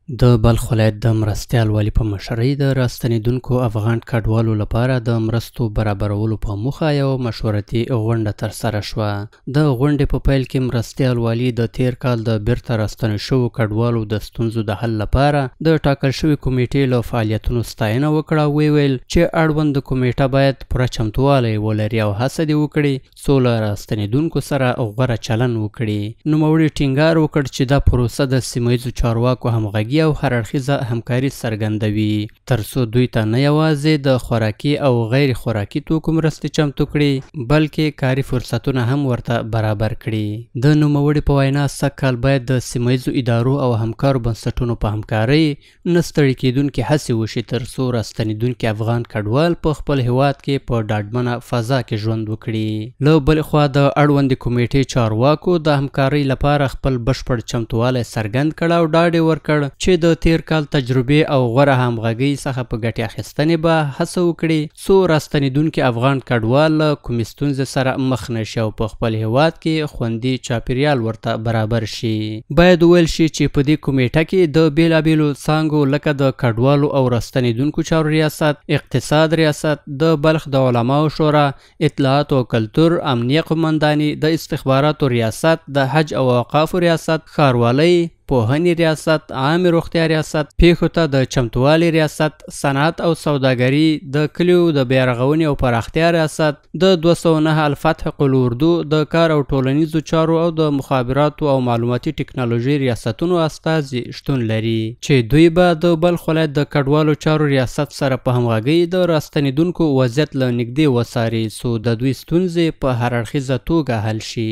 د بلخ ولایت د مرستیال والي په مشرۍ د راستنېدونکو افغان کډوالو لپاره د مرستو برابرولو په موخه یوه مشورتي غونډه ترسره شوه. د غونډې په پیل کې مرستیال والي د تېر کال د بیرته راستنو شوو کډوالو د ستونزو د حل لپاره د ټاکل شوې کمیټې له فعالیتونو ستاینه وکړه او ویې ویل چې اړوند کمیټه باید پوره چمتووالی ولري او هڅه دې وکړي څو له راستنېدونکو سره غوره چلن وکړي. نوموړي ټینګار وکړ چې دا پروسه د سیمه ییزو چارواکو همغږي او هر اړخیزه همکاري څرګندوي، ترڅو دوی ته نه یوازې د خوراکي او غیر خوراکي توکو مرستې چمتو کړي، بلکې کاري فرصتونه هم ورته برابر کړي. د نوموړي په وینا، سږ کال باید د سیمه ییزو ادارو او همکارو بنسټونو په همکارۍ نه ستړي کېدونکې هڅې وشي، ترڅو راستنېدونکي افغان کډوال په خپل هیواد کې په ډاډمنه فضا کې ژوند وکړي. له بلې خوا د اړوندې کمیټې چارواکو د همکارۍ لپاره خپل بشپړ چمتووالی څرګند کړ او ډاډ یې ورکړ چې د تېر کال تجربې او غوره همغږۍ څخه په ګټې اخیستنې به هڅه وکړي، څو راستنېدونکي افغان کډوال له کومې ستونزې سره مخ نه شي او په خپل هیواد کې خوندي چاپیریال ورته برابر شي. باید وویل شي چې په دې کمیټه کې د بېلابېلو څانګو لکه د کډوالو او راستنېدونکو چارو ریاست، اقتصاد ریاست، د بلخ د علماو شورا، اطلاعات او کلتور، امنیه قومنداني، د استخباراتو ریاست، د حج او اوقافو ریاست، ښاروالۍ، پوهنې ریاست، عامې روغتیا ریاست، پیښو ته د چمتووالي ریاست، صنعت او سوداګري، د کلیو د بیارغونې او پراختیا ریاست، د 209 الفتح قول اردو، د کار او ټولنیزو چارو او د مخابراتو او معلوماتي ټکنالوژۍ ریاستونو استازي شتون لري، چې دوی به د بلخ ولایت د کډوالو چارو ریاست سره په همغږۍ د راستنېدونکو وضعیت له نږدې وڅاري، څو د دوی ستونزې په هر اړخیزه توګه حل شي.